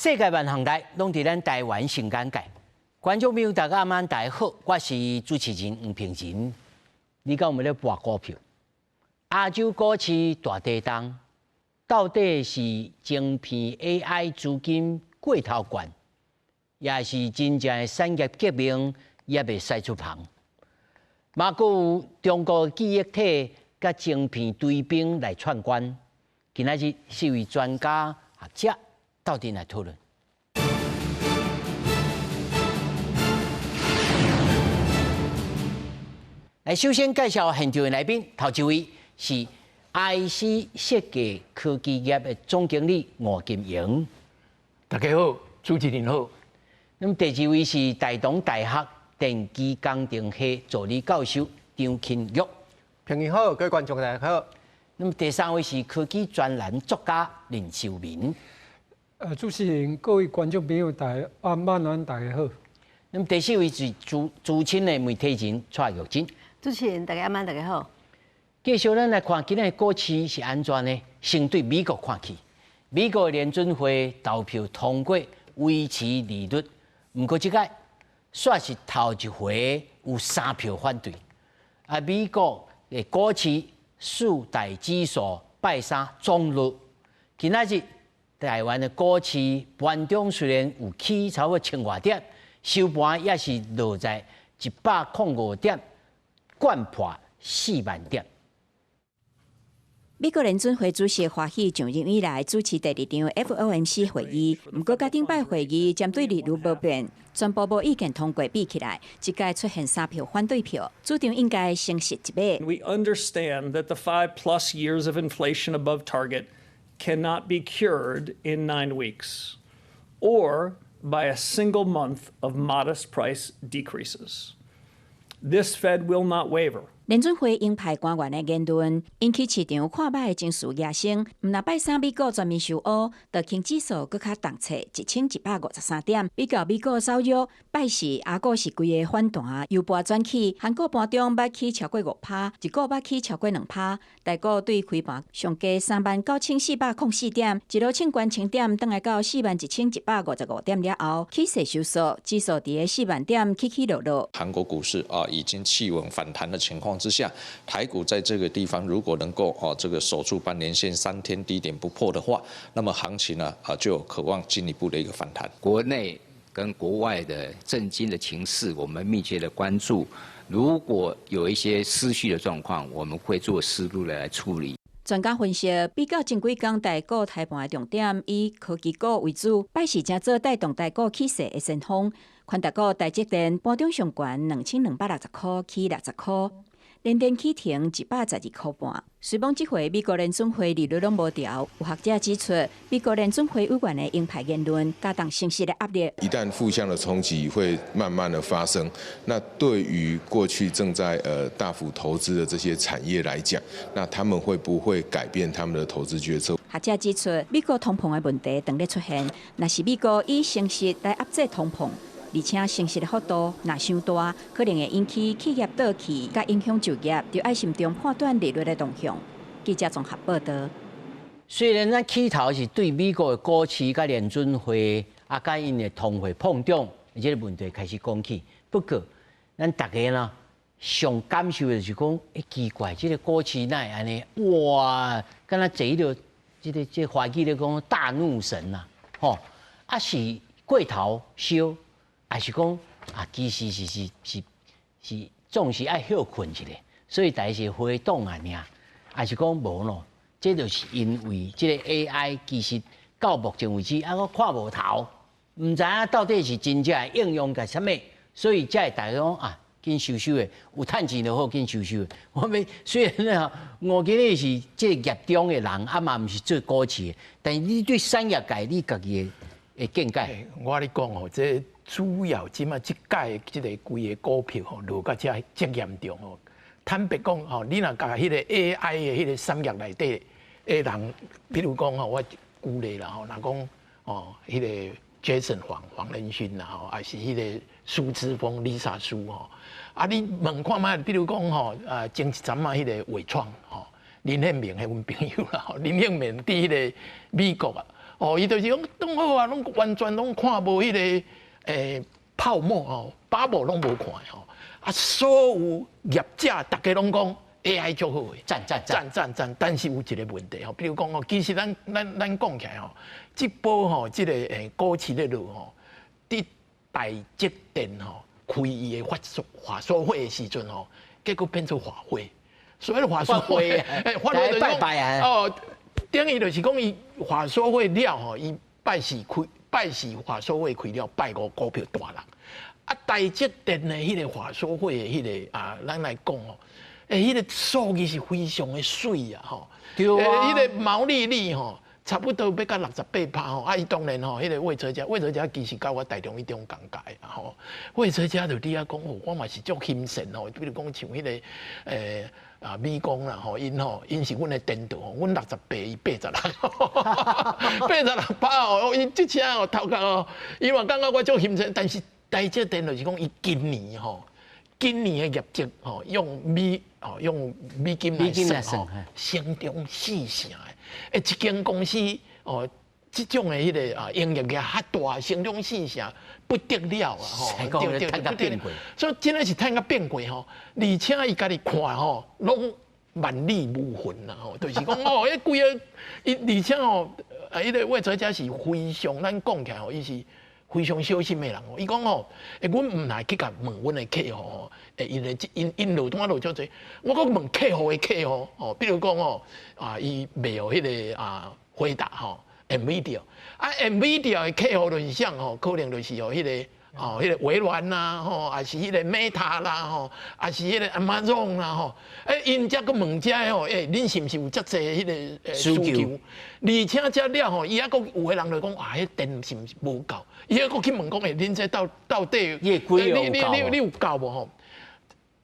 世界萬項代攏佇咱台灣新簡介。觀眾朋友大家暗晚大家好，我是主持人黃平仁。你敢有咧博股票？亞洲股市大跌動，到底是晶片 AI 資金過頭懸，抑是真正的產業革命猶未使出帆？嘛閣有中國記憶體佮晶片追兵來串關。今仔日四位專家學者鬥陣來討論。來，首先介紹現場的來賓，頭一位是 IC 設計科技業的總經理吳金榮。大家好，主持人好。那麼第二位是大同大學電機工程系助理教授張慶玉。平仁好，各位觀眾大家好。那麼第三位是科技專欄作家林修明。主持人，各位觀眾朋友，大家晚安，大家好。那麼第四位是資深的媒體人蔡玉珍。主持人，大家晚安，大家好。繼續咱來看今日的股市是按怎呢？先對美國看起，美國聯準會投票通過維持利率，毋過這擺煞是頭一回有三票反對。啊，美國的股市四大指數拜三總落。今仔日台灣的股市盤中雖然有起超過千外點，收盤也是落在105點，摜破4萬點。美國聯準會主席華喜上任以來主持第二場 FOMC 會議，毋過佮頂擺會議針對利率無變，全部無意見通過比起來，這擺出現三票反對票，主張應該升息一碼。 We understand that the 5+ years of inflation above target cannot be cured in 9 weeks, or by a single month of modest price decreases. This Fed will not waver. 聯準會鷹派官員的言論引起市場看䆀的情緒抬升。毋但拜三美股全面收烏，道瓊指數閣較重挫1153點。比較美股走弱，拜四亞股是規个反彈，由盤轉起。韓股盤中捌起超過5趴，日股捌起超過2趴。台股對開盤上低39,404點，一路衝懸千點，轉來到41,155點了後，起勢收縮，指數佇咧4萬點起起落落。韓國股市啊，已經企穩反彈的情況之下，台股在這個地方如果能夠哦這個守住半年線3天低點不破的話，那麼行情呢啊就可望進一步的一個反彈。國內跟國外的政經的情勢，我們密切的關注。如果有一些失序的狀況，我們會做適度的來處理。專家分析，比較前幾工台股開盤的重點以科技股為主，拜四正做帶動台股起勢的先鋒。權值股台積電盤中上懸2260塊，起60塊。聯電起停112塊半。雖罔這回美國聯準會利率攏無調，有學者指出，美國聯準會委員的鷹派言論加重升息的壓力。一旦負向的衝擊會慢慢的發生，那對於過去正在大幅投資的這些產業來講，那他們會不會改變他們的投資決策？學者指出，美國通膨的問題當咧出現，若是美國以升息來壓制通膨，而且升息的幅度若傷大，可能會引起企業倒去，佮影響就業，著愛慎重判斷利率的動向。記者綜合報道。雖然咱起頭是對美國的股市佮聯準會啊，佮𪜶的通貨膨脹這個問題開始講起，不過咱逐家呢上感受的就是講，欸，奇怪，這個股市哪會按呢？哇，敢若坐著這個華語咧講大怒神啊，吼，啊是過頭燒。還是講啊，其實是總是愛歇睏一下，所以大家是回檔啊爾，還是講無咯？這就是因為這個 AI 其實到目前為止猶閣看無頭，毋知影到底是真正應用佇啥物，所以才會大家講啊，緊收收的，有趁錢就好，緊收收的。我們雖然咧，我今日是這個業中的人，啊嘛毋是做股市的，但是你對產業界你家己的見解。我咧講哦，這主要這馬這屆這个規个股票吼落甲遮遮嚴重吼。坦白講吼，你若共彼个 AI 的彼个產業內底的人，比如講吼，我舉例啦吼，若講哦，彼个 Jensen 黃黃仁勳啦吼，還是彼个蘇姿豐 Lisa 蘇吼，啊，你問看覓，比如講吼，啊，前一陣仔彼個緯創吼，林憲銘彼阮朋友啦吼，林憲銘佇彼個美國啊。哦，伊就是講當好啊，攏完全攏看無彼個泡沫吼，bubble 攏無看吼。啊，所有業者逐家攏講 AI 足好的，讚讚讚讚讚，但是有一個問題吼，比如講吼，其實咱講起來吼，這波吼，這個股市咧落吼，佇台積電吼開伊的法說會的時陣吼，結果變做法會，所謂的法說會，法會拜拜啊，哦，等於就是講伊法說會了吼，伊拜四開，拜四法說會開了，拜五股票大落。啊，台積電的彼個法說會的彼個啊，咱來講吼，彼個數字是非常的媠啊，吼，對啊，彼個毛利率吼，差不多欲到68%吼，啊，伊當然吼，彼個魏哲家，魏哲家其實佮我台中一中仝屆啊，吼，魏哲家就佇遐講，哦，我嘛是足欣羨吼，比如講像彼個美光啦吼，𪜶吼，𪜶是阮的顛倒吼，阮68，伊86，86%哦，伊這車哦頭殼哦，伊嘛感覺我足欣羨，但是台積電就是講，伊今年吼，今年的業績吼，用美金來算吼，成長四成的，一間公司哦，這種的彼個啊營業額較大，成長四成不得了啊！吼，對對對，變過，所以真的是趁甲變過吼，而且伊家己看吼，攏萬里無雲啦吼，就是講哦，彼規个伊，而且吼，啊，彼個魏哲家是非常，咱講起來吼，伊是非常小心的人哦，伊講吼，阮毋來去共問阮的客戶吼，因的𪜶落單落足濟，我閣問客戶的客戶吼，比如講吼，啊，伊賣予彼個啊輝達吼，NVIDIA，啊，NVIDIA 的客戶就是啥吼，可能就是予彼個哦，彼個微軟啦吼，抑是彼個 Meta 啦吼，抑是彼個 Amazon 啦吼，𪜶才閣問這个吼，恁是毋是有遮濟彼個需求？而且這了吼，伊猶閣有的人就講啊，彼電是毋是無夠？伊猶閣去問講，恁這到底你有夠無吼？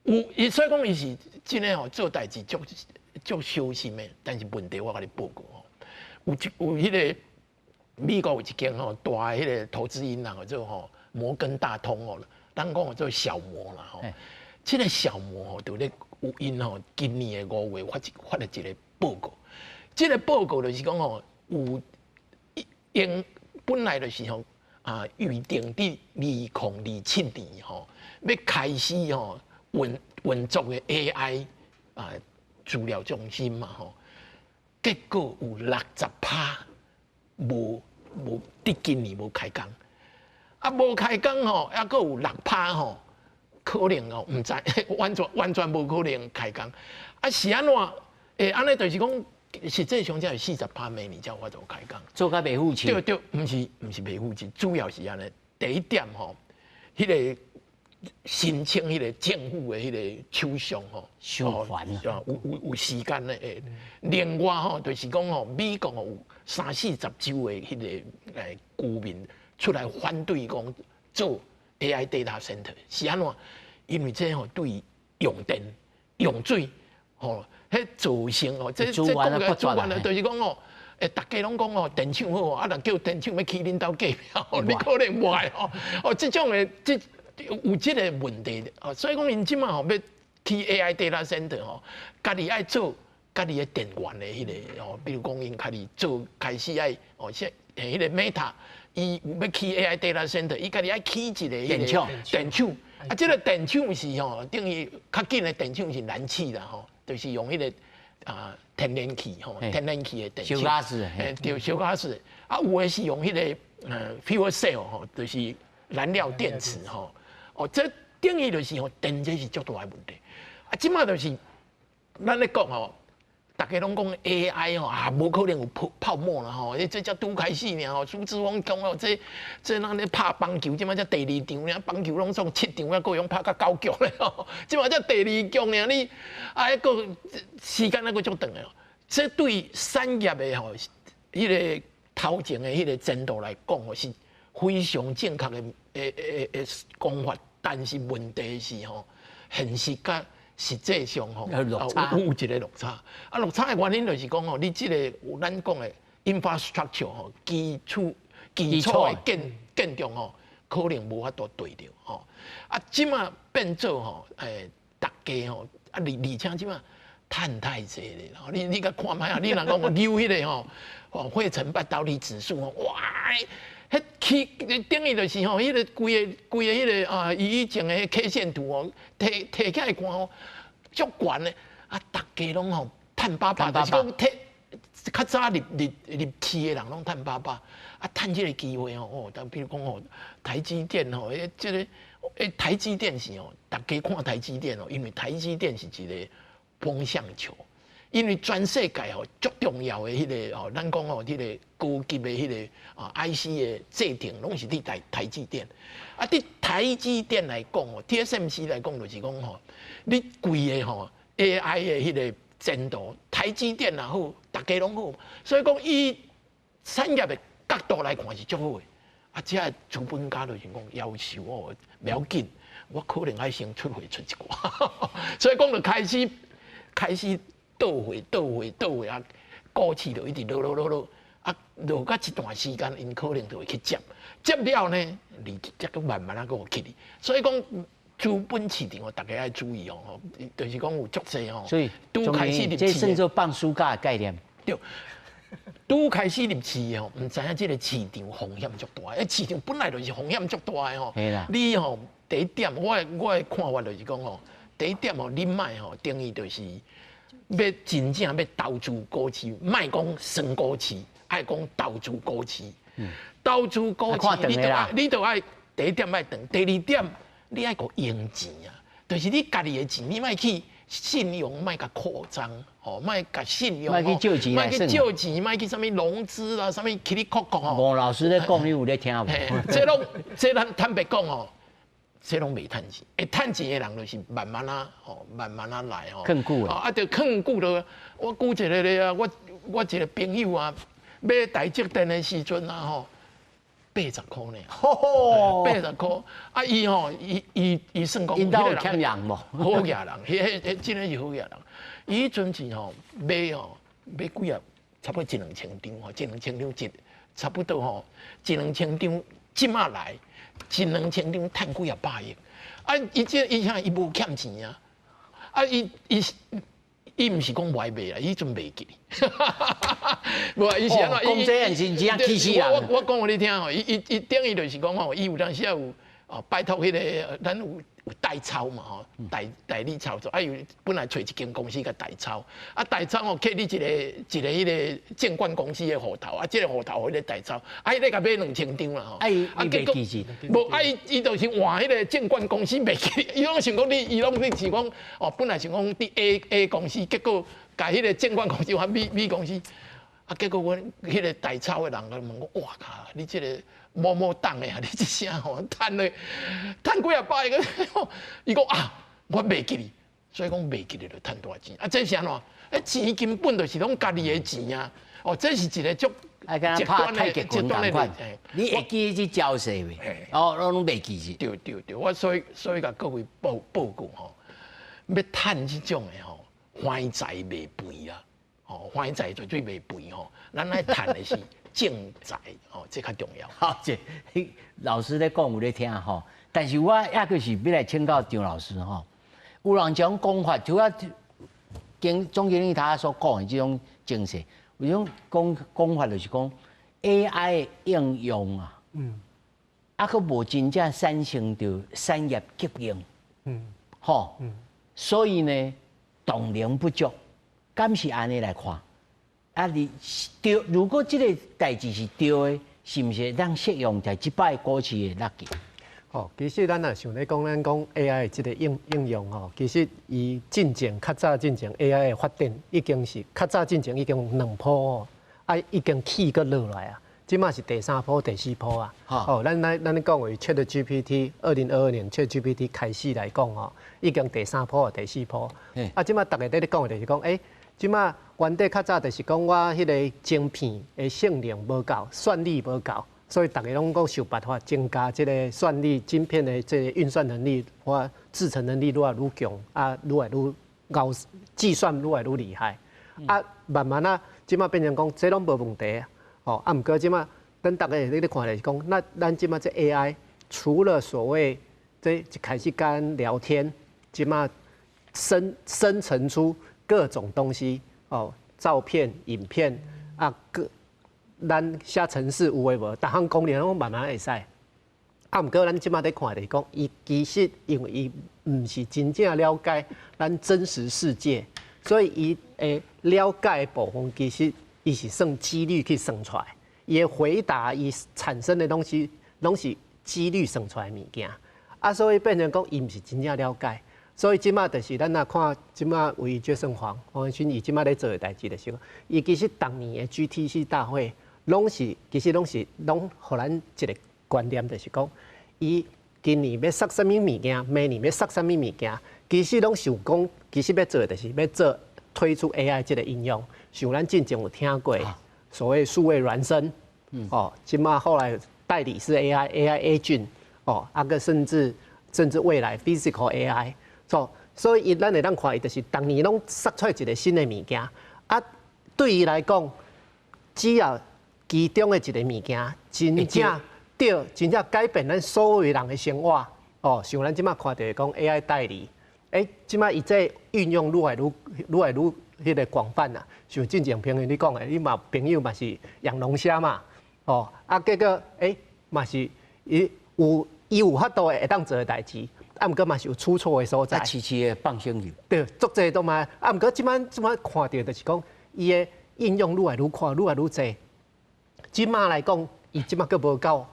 有，伊所以講伊是真的吼，做代誌足足小心的，但是問題我共你報告吼，有彼個美國有一間吼大的彼個投資銀行叫做吼摩根大通哦，咱講做小摩啦吼，這個小摩吼，就咧有𪜶吼，今年的5月發了一個報告，這個報告就是講吼，有應本來就是吼啊預定佇2027年吼欲開始吼運作的 AI 啊資料中心嘛吼，結果有60%無佇今年無開工。啊，無開工吼，猶閣有6%吼，可能哦，毋知完全無可能開工。啊，是按怎？按呢就是講，實際上才是40%明年才有法度開工。做甲袂赴錢。對對，毋是袂赴錢，主要是按呢。第一點吼，彼個申請彼個政府的彼個手續吼，傷煩啊，有時間的。另外吼，就是講吼，美國有三四十州的彼個居民出來反對講做 AI data center 是按怎？因為這吼對用電、用水吼，彼造成哦，這講個資源啊，就是講哦，逐家攏講哦，電廠好，啊，若叫電廠欲起恁兜隔壁，你可能無愛吼。哦，這種的這有這個問題哦，所以講𪜶這馬吼欲起 AI data center 吼，家己愛做家己的電源的彼個哦，比如講𪜶家己做開始愛哦，像彼個 Meta。伊欲起 AI data center，伊家己愛起一個電廠，電廠啊，這個電廠是吼，等於較緊的電廠是燃氣啦吼，就是用彼個啊天然氣吼，天然氣的電廠。燒瓦斯。對，燒瓦斯。啊，有的是用彼個fuel cell 吼，就是燃料電池吼。哦，這等於就是吼，電這是足大的問題。啊，這馬就是咱咧講吼。逐家攏講 AI 吼啊，無可能有泡沫啦吼，這才拄開始爾吼。許智峰講哦，這咱咧拍棒球，這馬才第二場爾，棒球攏總七場抑閣用拍甲九局咧吼。這馬才第二局爾，你啊，抑閣時間抑閣足長的。這對產業的吼，彼個頭前的彼個前途來講吼，是非常正確的的講法。但是問題是吼，現實佮實際上吼，有一個落差。啊，落差的原因就是講吼，你這個有咱講的 infrastructure 吼，基礎的建築吼，可能無法度對著吼。啊，這馬變做吼，逐家吼，啊，而且這馬趁太濟咧，你共看覓啊？你若講我扭彼個吼，哦，費城半導體指數吼，哇，彼起等於就是吼，彼個規个規个彼個啊，伊以前的 K 線圖哦，提提起來看吼，足懸的，啊，逐家攏吼趁飽飽，就是講提較早入市的人攏趁飽飽，啊，趁這个機會吼，哦，但比如講吼，台積電吼，彼這个，台積電是吼，逐家看台積電哦，因為台積電是一个風向球，因為全世界吼足重要的彼个吼，咱講吼彼个高級的彼个啊 IC 的製程，攏是佇台積電。啊，佇台積電來講吼，TSMC 來講就是講吼，你規个吼 AI 的彼个前途，台積電也好，逐家攏好。所以講以產業的角度來看是足好的。啊，這資本家就是講夭壽哦，袂要緊，我可能愛先出貨出一寡，所以講就開始。開始倒貨倒貨倒貨啊，股市就一直落落落落，啊落到一段時間，𪜶可能就會去接，接了呢，利才閣慢慢仔閣有起去。所以講資本市場哦，大家愛注意哦，就是講有足濟哦。所以拄開始入市，這算做放暑假的概念。對，拄開始入市吼，毋知影這個市場風險足大。欸，市場本來就是風險足大的吼。你吼第一點，我的看法就是講吼。第一點吼，你莫吼，等於就是欲真正欲投資股市，莫講算股市，愛講投資股市。投資股市，你著愛第一點愛長，第二點你愛閣用錢啊，就是你家己的錢，你莫去信用莫共擴張，吼，莫共信用，莫去借錢，莫去借錢，莫去啥物融資啦，啥物起哩扣扣吼。吳老師咧講，你有咧聽無？這攏這咱坦白講吼。這攏袂趁錢，會趁錢的人就是慢慢仔，吼，慢慢仔來吼。囥久啊，著囥久著。我舉一個例啊，我一個朋友啊，買台積電的時陣啊，吼，80箍呢。80箍。啊，伊吼，伊算講，𪜶兜有欠人無？好額人，彼彼真的是好額人。伊彼陣時吼買吼買幾啊，差不多一兩千張吼，一兩千張一，差不多吼，一兩千張這馬來。一兩千張趁幾仔百億，啊！伊這伊啥伊無欠錢啊！啊！伊毋是講無愛賣啦，伊彼陣袂記。無啊，伊是按怎？講這樣是真氣死人。我講予你聽吼，伊等於就是講吼，伊有當時有哦，拜託彼个咱有代操嘛吼，代理操作，啊，伊本來揣一間公司共代操，啊代操吼，去你一個彼个證券公司的戶頭，啊，這个戶頭予彼个代操，啊，彼个共買兩千張啦吼，啊伊伊袂記住，無啊伊伊就是換彼个證券公司袂記，伊攏想講你，伊攏你是講哦，本來想講佇 A 公司，結果共彼个證券公司換 B 公司，啊，結果阮彼个代操的人共問講，哇靠，你這个某某黨的啊，你這聲吼趁咧，趁幾仔百個，伊講啊，我袂記哩，所以講袂記哩就趁大錢。啊，這是按怎？欸，錢根本就是攏家己的錢啊！哦，這是一個足極端的極端的例子。你會記這招勢袂？哦，攏袂記住。對對對，我所以共各位報告吼，欲趁這種的吼，橫財袂肥啊！吼，橫財絕對袂肥吼，咱愛趁的是正財哦，這較重要。好，這老師咧講有咧聽吼，但是我猶閣是欲來請教張老師吼，有人這種講法，除了經總經理他所講的這種精神，有種講法就是講 AI 的應用啊，啊，閣無真正產生著產業革命，吼，所以呢，動能不足，敢是按呢來看？啊，你對，如果這个代誌是對的，是毋是會當適用在這擺股市的落去？哦，其實咱若想咧講，咱講 AI 的這个應用吼，其實伊進前較早進前 AI 的發展已經是較早進前已經有兩波哦，啊已經起閣落來啊，這馬是第三波、第四波啊。哦，咱咧講為 ChatGPT，2022年 ChatGPT 開始來講吼，已經第三波、第四波。啊，這馬逐家佇咧講的就是講，欸，這馬原底較早就是講我彼个晶片的性能無夠，算力無夠。所以逐家攏講想辦法增加這个算力晶片的這个運算能力或製程能力愈來愈強，啊，愈來愈𠢕，計算愈來愈厲害。啊，慢慢啊，這馬變成講這攏無問題啊。哦，啊，毋過這馬咱逐家咧咧看就是講，那咱這馬這 AI 除了所謂這一開始跟聊天，這馬生成出各種東西哦，照片、影片啊，各咱寫程式有的無，逐項功能攏慢慢會使。啊，毋過咱這馬咧看就是講，伊其實因為伊毋是真正了解咱真實世界，所以伊會了解的部分其實伊是算幾率去算出來，伊的回答伊產生的東西攏是幾率算出來的物件。啊，所以變成講伊毋是真正了解。所以這馬就是咱若看這馬為傑森黃黃仁勳伊這馬咧做的代誌，就是講，伊其實逐年的 GTC 大會，攏是其實攏是攏予咱一個觀念，就是講，伊今年欲殺啥物物件，明年欲殺啥物物件，其實攏想講，其實欲做的就是欲做推出 AI 這個應用。像咱進前有聽過所謂數位孿生，哦，這馬後來代理式 AI、AI agent，哦，啊閣甚至未來 physical AI。所以伊咱會當看，伊就是逐年攏殺出來一個新的物件。啊，對伊來講，只要其中的一個物件真正對，真正改變咱所有人的生活。哦，像咱這馬看著講 AI 代理，這馬伊這運用愈來愈愈來愈彼個廣泛啊。像進前朋友你講的，你嘛朋友嘛是養龍蝦嘛，哦，啊結果嘛是伊有伊有法度會當做的代誌。啊，毋過嘛是有出錯的所在。啊，遲遲的放生去。對，足濟都嘛。啊，毋過這擺這擺看著就是講，伊的應用愈來愈寬，愈來愈濟。這馬來講，伊這馬閣無夠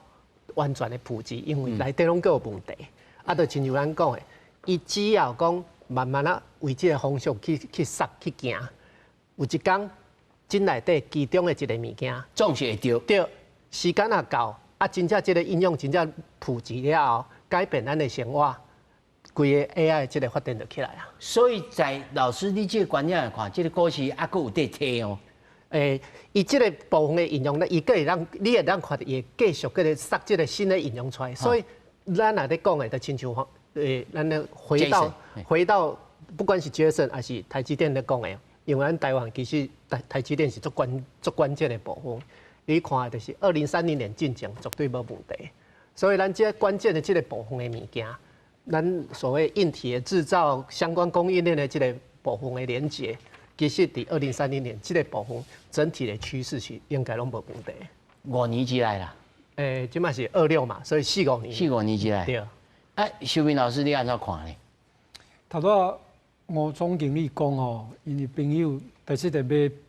完全的普及，因為內底攏閣有問題。啊，就親像咱講的，伊只要講慢慢仔為這個方向去殺去行，有一工這內底其中的一個物件，總是會著。對，時間若到，啊，真正這個應用真正普及了後，改變咱的生活。規個 AI 這個發展就起來啊！所以在老師你這個觀點來看，這個股市還閣有得提哦。伊這個部分的應用咧，伊閣會當你會當看著伊會繼續閣咧殺這個新的應用出來。所以咱若咧講的，就親像咱咧回到，不管是傑森還是台積電咧講的，因為咱台灣其實台積電是足關鍵的部分。你看的就是2030年進前絕對無問題。所以咱這個關鍵的這個部分的物件，咱所謂硬體的製造相關供應鏈的這個部分的連結，其實佇2030年這個部分整體的趨勢是應該攏無問題。5年之內啦。這馬是26嘛，所以四五年。四五年之內。對。啊，秀敏老師，你按怎看呢？頭拄吳總經理講吼，𪜶的朋友台積電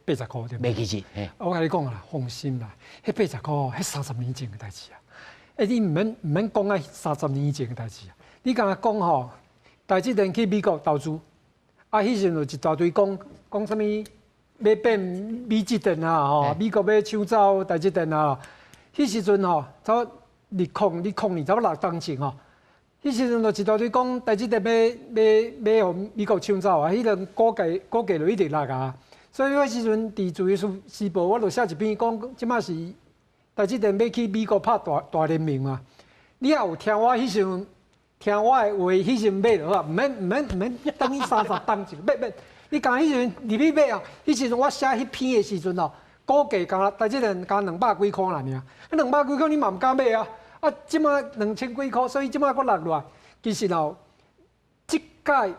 買80塊對無？買幾支？我共你講啦，放心啦，彼八十箍，彼30年前的代誌啊。你毋免講啊，三十年前的代誌啊。你敢若講吼，台積電去美國投資，啊，彼時陣就一大堆講講啥物欲變美積電啊，吼，美國欲搶走台積電啊。彼時陣吼，差不多2002年，差不多6冬前吼，彼時陣就一大堆講台積電欲予美國搶走啊，彼陣股價就一直落啊。所以彼時陣佇自由時報，我就寫一篇講，這馬是台積電欲去美國拍大聯盟嘛。你也有聽我彼時陣聽我的話，彼時陣買就好啊，毋免等於30冬前買買。你講彼時陣入去買啊，彼時陣我寫彼篇的時陣哦，股價敢台積電敢200幾箍爾爾，200幾箍你嘛毋敢買啊。啊，這馬2000幾箍，所以這馬閣落落來。其實哦，這屆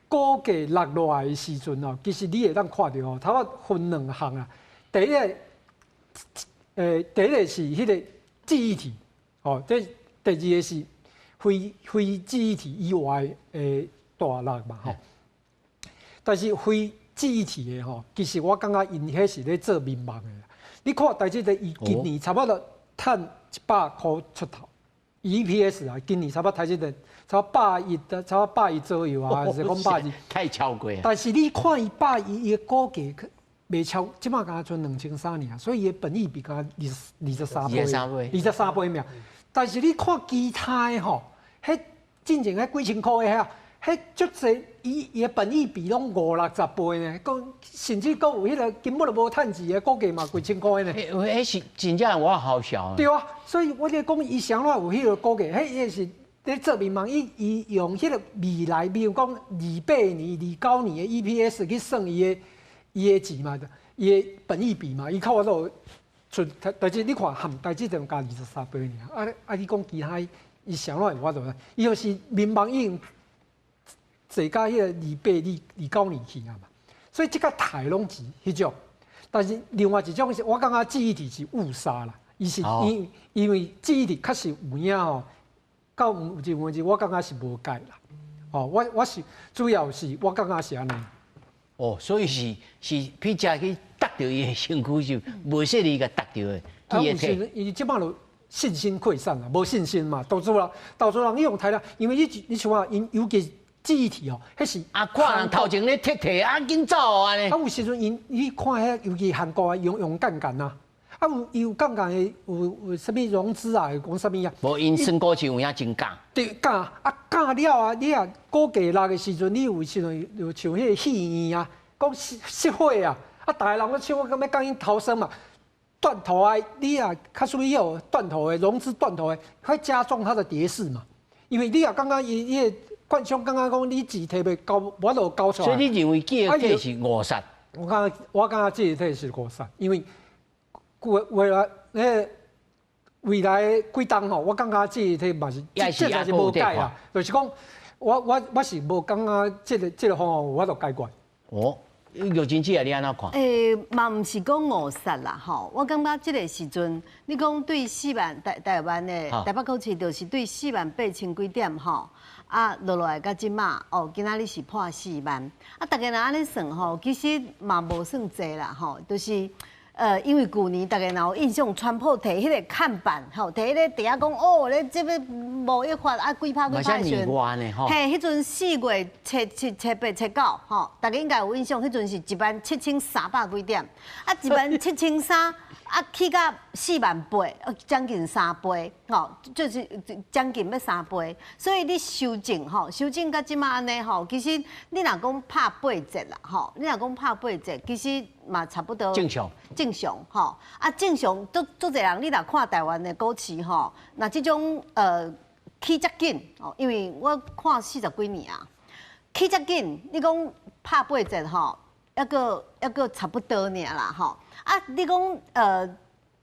股價落落來的時陣哦，其實你會當看著哦，差不多分兩項啊。第一個是彼個記憶體，哦，這第二個是非記憶體以外的大落嘛，吼。但是非記憶體的吼，其實我感覺𪜶彼是咧做眠夢的。你看台積電伊今年差不多趁100箍出頭，EPS 啊，今年差不多台積電差不多110，差不多110左右啊，還是講120？太超過。但是你看伊110，伊的股價袂超，這馬敢若賰2300爾，所以伊的本益比敢若23倍，23倍爾。但是你看其他的吼，彼進前彼幾千箍的遐，彼足濟，伊的本益比攏五六十倍呢，閣甚至閣有彼個根本就無趁錢的股價嘛幾千箍的呢。彼是真正我好笑。對啊，所以我咧講伊啥物有彼個股價，彼伊是咧做眠夢，伊用彼個未來，比如講28年、29年的 EPS 去算伊的錢嘛，伊的本益比嘛，伊較法度出，但是你看含台積電加23倍爾，啊啊！你講其他伊啥物會法度？伊就是眠夢已經坐到彼個28、29年去啊嘛。所以這個刣攏是彼種。但是另外一種是我感覺記憶體是誤殺啦，伊是因為記憶體確實有影吼，到有一問題我感覺是無解啦。哦，我是主要是我感覺是按呢。哦，所以是彼隻去觸著伊的身軀就無說你共觸著的。啊，有時伊這擺就信心潰散啦，無信心嘛，投資人投資人伊用睇啦，因為你像話，𪜶尤其記憶體哦，彼是啊，看人頭前咧踢踢啊，緊走按呢。啊，有時陣𪜶你看彼，尤其韓國啊，用用槓桿啊，啊有伊有槓桿的有啥物融資啊，講啥物啊？無，𪜶算股市有影真敢。對，敢啊敢了啊，你啊股價落的時陣，你有時陣有像彼個戲院啊，講失火啊，啊，逐个人攏唱我欲共𪜶逃生嘛。斷頭啊！你啊，較屬於有斷頭的融資斷頭的，會加重它的跌勢嘛。因為你啊，感覺伊的慣常感覺講你錢提袂交，無法度交出來。所以你認為記憶體是誤殺？我感覺記憶體是誤殺，因為未來幾冬吼，我感覺記憶體嘛是，這個是無解啦。就是講，我是無感覺這個方案有法度解決。哦。玉珍姐啊，你按怎看？欸，嘛毋是講誤殺啦，吼！我感覺這個時陣，你講對四萬台灣的台北股市，就是對48,000幾點吼，啊落落來到這馬，哦，今仔日是破四萬，啊，逐家人按呢算吼，其實嘛無算濟啦，吼，就是因為舊年逐家若有印象，川普提彼個看板，吼，提彼個佇遐講，哦，咧這個貿易法啊，幾拍幾拍時陣，嘿，彼陣4月七、七、八、七、九，吼，逐家應該有印象，彼陣是17,300幾點，啊，17,300，啊，起到4.8萬，將近三倍，吼，就是將近欲三倍，所以你修正吼，修正到這馬按呢吼，其實你若講拍八折啦，吼，你若講拍八折，其實嘛差不多正常，正常吼，啊正常，足足濟人，你若看台灣的股市吼，若這種起遮緊哦，因為我看四十幾年啊，起遮緊，你講拍八折吼，猶閣差不多爾啦吼。啊，你講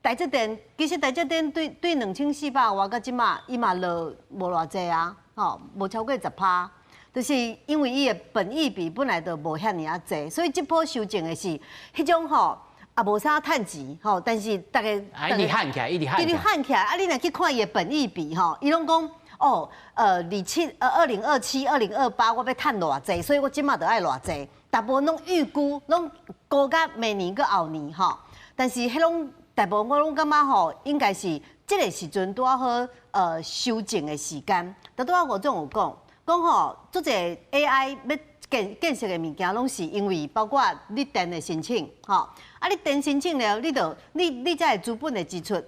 台積電，其實台積電對2400外到這馬，伊嘛落無偌濟啊，吼，無超過10趴，就是因為伊的本益比本來就無遐爾仔濟，所以這波修正的是彼種吼，也無啥趁錢吼，但是逐家一直喊起來，一直喊，一直喊起來。啊，你若去看伊的本益比吼，伊攏講哦，2027、2028，我欲趁偌濟，所以我這馬就愛偌濟。大部分攏預估，攏估甲明年閣後年吼。但是彼攏大部分我攏感覺吼，應該是這個時陣拄仔好修正的時間。但拄仔吳總有講，講吼，足濟 AI 欲建設的物件，攏是因為包括你電的申請，吼，啊你電申請了，你就你才會資本的支出，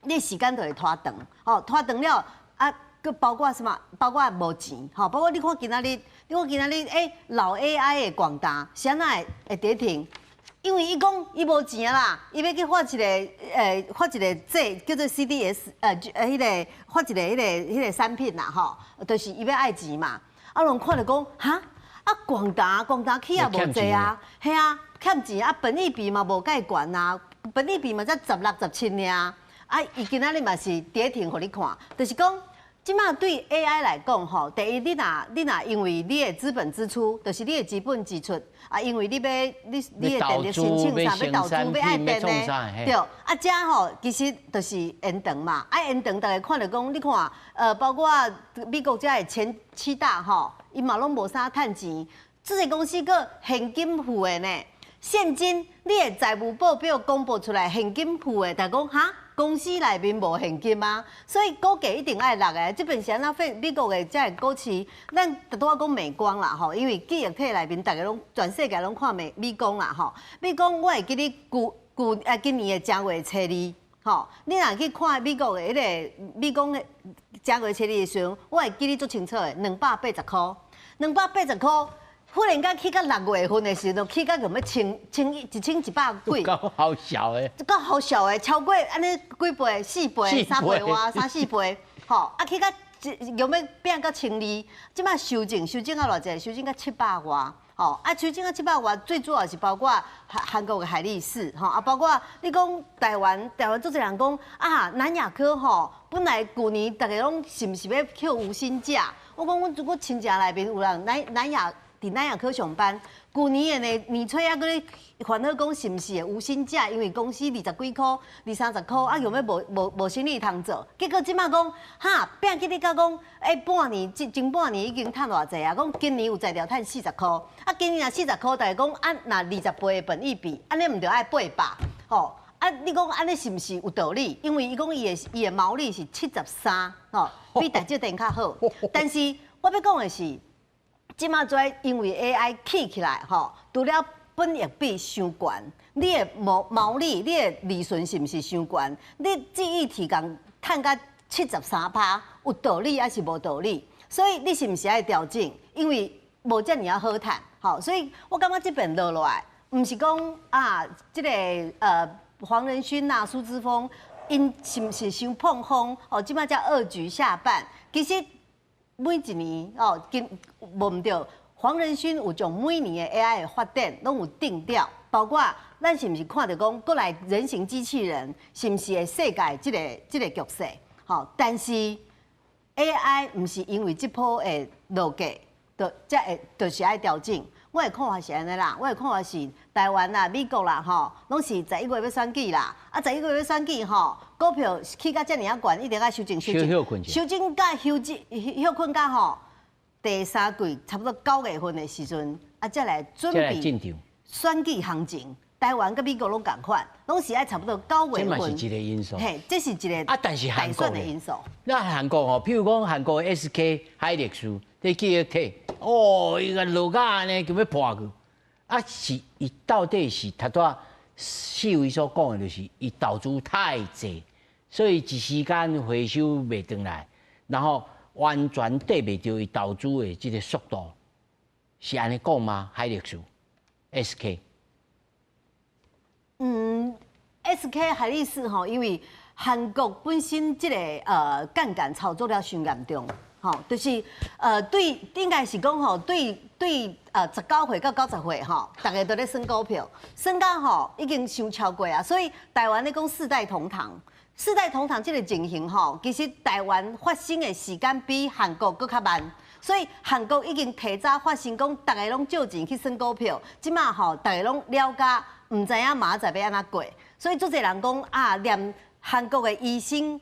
你時間就會拖長，吼，拖長了啊，閣包括什麼？包括無錢，吼，包括你看今仔日，你看今仔日，欸，老 AI 的廣達，是按怎會跌停？因為伊講伊無錢啦，伊欲去發一個發一個債叫做 CDS，彼個發一個彼個產品啦，吼，就是伊欲愛錢嘛。啊，攏看著講，哈，啊廣達起也無濟啊，嘿啊，欠錢啊，本益比嘛無蓋懸啊，本益比嘛才16、17爾，啊，伊今仔日嘛是跌停予你看，就是講。這馬對 AI 來講，吼，第一，你若因為你的資本支出，就是你的資本支出，啊，因為你欲你的電力申請啥，欲投資欲愛電的，對，啊，這吼其實就是延長嘛，啊，延長逐家看著講，你看，包括美國這的前七大吼，伊嘛攏無啥趁錢，這個公司閣現金負的呢，現金你的財務報表公布出來，現金負的，逐家講哈？公司內面無現金啊，所以股價一定愛落的。這邊是按怎費美國的這個股市，咱拄仔講美光啦吼，因為記憶體內面逐家攏全世界攏看美光啦吼。美光我會記得舊舊啊，今年的正月初二吼，你若去看美國的彼個美光的正月初二的時陣，我會記得足清楚的，280箍，280箍。忽然間起到6月份的時陣，起到欲千千一千一百幾，夠好笑的，夠好笑的，超過按呢幾倍？四倍、三倍外、三四倍，吼！啊，起到欲變到1200，這馬修正修正到偌濟？修正到700外，吼！啊，修正到700外，最主要是包括韓國的海力士，吼！啊，包括你講台灣，台灣足濟人講啊，南亞科吼，本來舊年逐家攏是毋是欲抾無薪假？我講阮如果親戚內面有人南亞。佇佇南亞科上班。舊年的呢年初猶閣咧煩惱講是毋是會無薪假，因為公司20幾箍、二三十箍，啊用欲無無無生意通做。結果這馬講，哈，拼去你甲講，欸，半年前半年已經趁偌濟啊？講今年有才調趁40箍，啊，今年若四十箍，大家講啊，若20倍的本益比，按呢毋著愛800，吼。啊，你講按呢是毋是有道理？因為伊講伊的毛利是73，吼，比台積電較好。但是我欲講的是，這馬跩因為 AI 起起來，吼，除了本益比傷懸，你的毛利、你的利潤是毋是傷懸？你記憶體共趁甲73趴，有道理抑是無道理？所以你是毋是愛調整？因為無遮爾仔好趁，吼，所以我感覺這邊落來，毋是講啊，這个黃仁勳啊、蘇姿豐，𪜶是毋是傷膨風？哦，這馬才二局下半。其實每一年哦，今無毋對，黃仁勳有將每年的 AI 的發展攏有定調，包括咱是毋是看著講過來人形機器人，是毋是會世界這個局勢？吼，但是 AI 毋是因為這波會落價，就才會就是愛調整。我的看法是按呢啦，我的看法是台灣啦、美國啦，吼，攏是11月欲選舉啦，啊，十一月欲選舉吼，股票起到遮爾仔懸，一定愛修正修正，修正甲休整歇睏甲吼，第三季差不多9月份的時陣，啊，才來準備選舉行情。台灣佮美國攏仝款，攏是愛差不多九月份。這嘛是一個因素。嘿，這是一個啊，但是韓國的因素。那韓國吼，譬如講韓國 SK 海力士，這記憶體。哦，伊個落甲按呢，就欲破去，啊是伊到底是頭拄仔四位所講的，就是伊投資太濟，所以一時間回收袂轉來，然後完全綴袂著伊投資的這個速度，是按呢講嗎？海力士，SK。嗯，SK 海力士吼，因為韓國本身這個槓桿操作了傷嚴重。吼，就是對，應該是講吼，對對19歲到90歲吼，逐家都咧算股票，算到吼已經傷超過啊，所以台灣咧講四代同堂，四代同堂這個情形吼，其實台灣發生的時間比韓國閣較慢，所以韓國已經提早發生講，逐家攏借錢去算股票，這馬吼，逐家攏了解，毋知影明仔載欲按怎過，所以足濟人講啊，連韓國的醫生，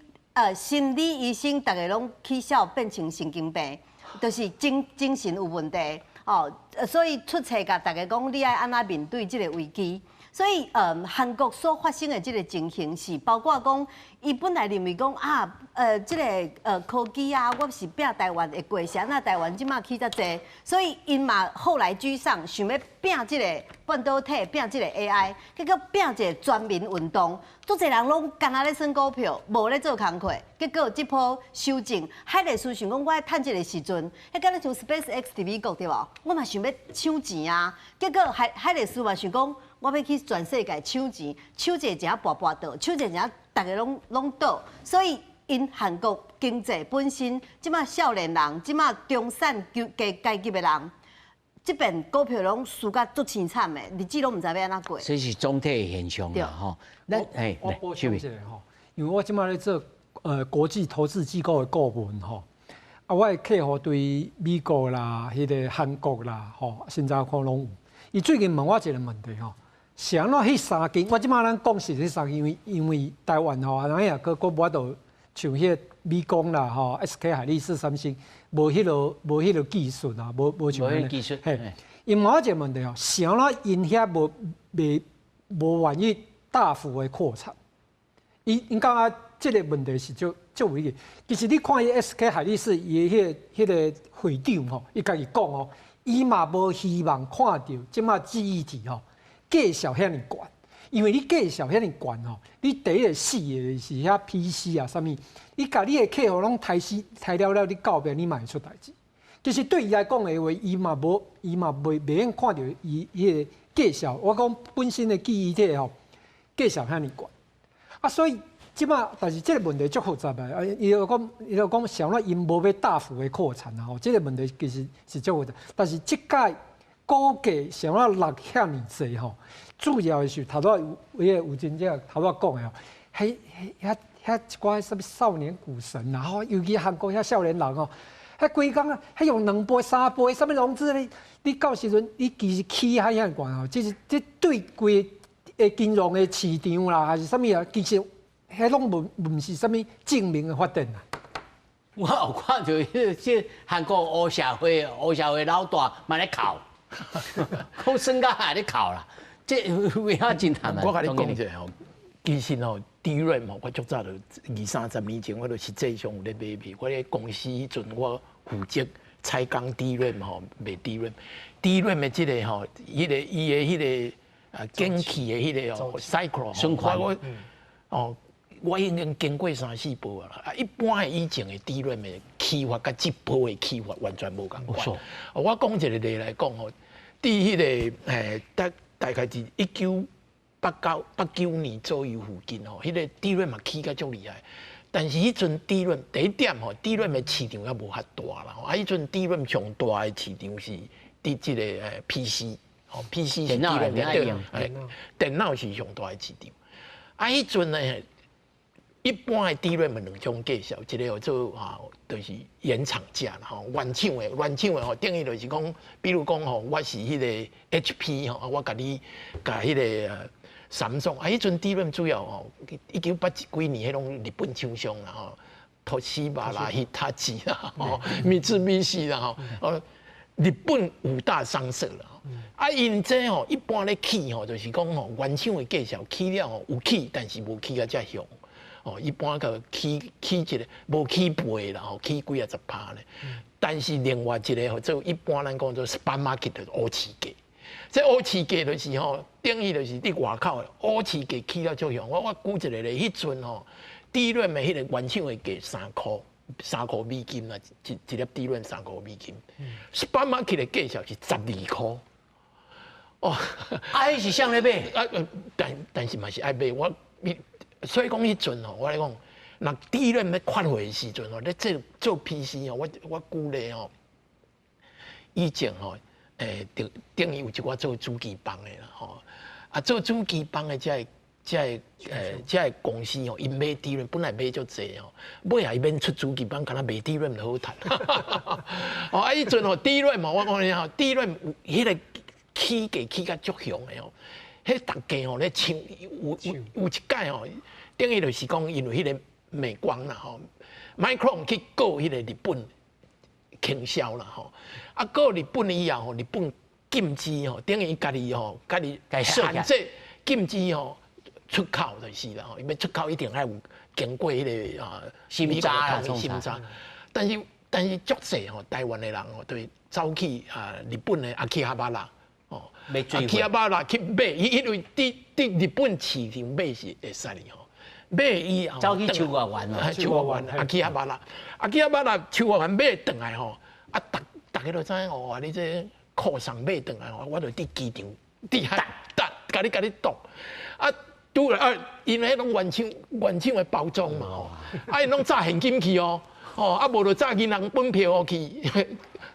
心理醫生，逐家攏起痟變成神經病，就是精神有問題，哦，所以出冊共逐家講，你愛按怎面對這個危機。所以，韓國所發生的這個情形是，包括講，伊本來認為講啊，這個科技啊，我是拼台灣會過，是按怎台灣這馬起遮濟，所以𪜶嘛後來居上，想欲拼這個半導體，拼這個 AI，結果拼一個全民運動，足濟人攏干焦咧算股票，無咧做工課，結果這波修正，海力士想講我愛趁這個時陣，彼敢若像 SpaceX 佇美國對無？我嘛想欲搶錢啊，結果海力士嘛想講，我欲去全世界搶錢，搶一個一下跋跋倒，搶一個一下逐家攏倒，所以𪜶韓國經濟本身，這馬少年人，這馬中產階級的人，這邊股票攏輸甲足凄慘的，日子攏毋知欲按怎過。這是總體的現象啦，吼。咱欸，我補充一下吼，因為我這馬咧做國際投資機構的顧問吼，啊，我的客戶對美國啦、彼個韓國啦、吼、新加坡攏有。伊最近問我一個問題吼。是按怎彼三間？我這馬咱講是彼三間，因為台灣吼，啊，咱也閣閣無法度像彼個美光啦、吼 SK 海力士、三星，無彼個技術啊，無像無彼技術。嘿，伊問我一個問題吼，是按怎𪜶遐無袂無願意大幅的擴產？𪜶感覺這個問題是足足危險。其實你看伊 SK 海力士伊的彼個會長吼，伊家己講哦，伊嘛無希望看著這馬記憶體吼。價數遐爾懸，因為你價數遐爾懸吼，你第一個死的是遐 PC 啊，啥物？你共你的客戶攏刣死刣了了，你到後你嘛會出代誌。其實對伊來講的話，伊嘛袂用看著伊彼個價數。我講本身的記憶體吼，價數遐爾懸，啊，所以這馬但是這個問題足複雜的。啊，伊就講，啥物𪜶無欲大幅的擴產啊，吼，這個問題其實是足複雜。但是這屆股價啥物落遐爾濟吼，主要的是頭拄有彼個有真正頭拄仔講的吼，彼彼遐遐一寡啥物少年股神啊，吼，尤其韓國遐少年人吼，彼規工啊，彼用兩倍、三倍，啥物融資咧？你到時陣，你其實起遐遐懸吼，這是這對規個金融的市場啦，還是啥物啊？其實彼攏無毋是啥物正面的發展啊。我有看著這韓國黑社會老大嘛咧哭，講算甲還咧哭啦，這有影真慘啊！我共你講一下吼，其實吼，DRAM 吼，我足早就二三十年前，我就實際上有咧買賣。我咧公司彼陣，我負責採購 DRAM 吼，賣 DRAM。DRAM 的這個吼，彼個伊的彼個啊，景氣的彼個吼，cycle 我哦，我已經經過三四波啊。啊，一般的以前的 DRAM 的起法，佮這波的起法完全無仝款。我講一個例來講吼，佇彼個大概是1989、89年左右附近吼，彼個 DRAM 嘛起甲足厲害。但是彼陣 DRAM 第一點吼，DRAM 的市場猶無遐大啦。啊，彼陣 DRAM 上大的市場是佇這個PC，吼 PC 是 DRAM 對，電腦是上大的市場。啊，彼陣呢，一般的 DRAM 有兩種價數，一個叫做啊，就是原廠價啦，吼，原廠的吼，等於就是講，比如講吼，我是彼個 HP 吼，我共你共彼個三星，啊，彼陣 DRAM 主要吼，1980幾年彼攏日本廠商啦吼，東芝啦、ヒタチ啦、吼、三菱啦吼，哦，日本五大商社啦，啊，𪜶這吼一般咧起吼，就是講吼，原廠的價數起了吼有起，但是無起甲遮凶。哦，一般個起一個無起倍啦，吼，起幾仔十趴咧。但是另外一個吼，做一般咱講做 spot market 就是烏市價。這烏市價就是吼，等於就是佇外口的烏市價起了足凶。我舉一個例，彼陣吼，DRAM 的彼個原廠的價3箍，3箍美金啦，一粒 DRAM 3箍美金。spot market 的價數是12箍。哦，啊，彼是啥咧買？啊，但是嘛是愛買我。所以講彼陣吼，我來講，若 DRAM 欲缺貨的時陣吼，咧做做 PC 吼，我舉例吼，以前吼，等於有一寡做主機房的啦吼，啊做主機房的這個公司吼，𪜶買 DRAM 本來買足濟吼，尾仔伊免出主機房，敢若賣 DRAM 就好趁。哦，啊，彼陣吼 DRAM 吼，我講你吼，DRAM 有彼個起價起甲足凶的吼，彼逐家吼咧搶，有一擺吼。等於就是講，因為彼個美光啦吼，Micron 去告彼個日本傾銷啦吼，啊告日本以後吼，日本禁止吼，等於伊家己吼，家己限制禁止吼出口就是啦吼，伊欲出口一定愛有經過彼個啊審查審查，但是足濟吼，台灣的人吼，對走去啊日本的阿基哈巴拉哦，阿基哈巴拉去買，因為佇日本市場買是會使的吼。買以後，走去秋葉原哦，秋葉原阿基哈巴拉，阿基哈巴拉秋葉原買轉來吼，啊，逐逐家都知影哦，你這庫藏買轉來吼，我就佇機場佇遐等，共你擋，啊，拄來啊，因為彼攏原廠的包裝嘛吼，啊，𪜶攏紮現金去哦，哦，啊，無就紮銀行本票去，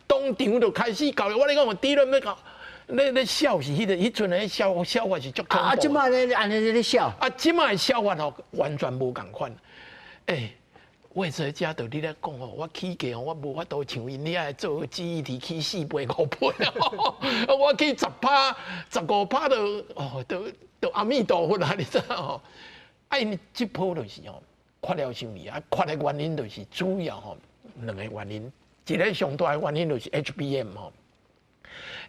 當場就開始交易。我咧講，DRAM 欲搞。咧痟是彼個，彼陣咧痟痟法是足恐怖。啊，這擺咧按呢咧痟。啊，這擺痟法吼完全無仝款。欸，我這遮就你咧講吼，我起價吼，我無法度像𪜶遐做記憶體起4倍5倍，我起10趴、15趴都哦，都阿彌陀佛啦，你知吼？啊，𪜶這波就是吼，缺了傷厲害，缺的原因就是主要吼兩個原因，一個上大的原因就是 HBM 吼。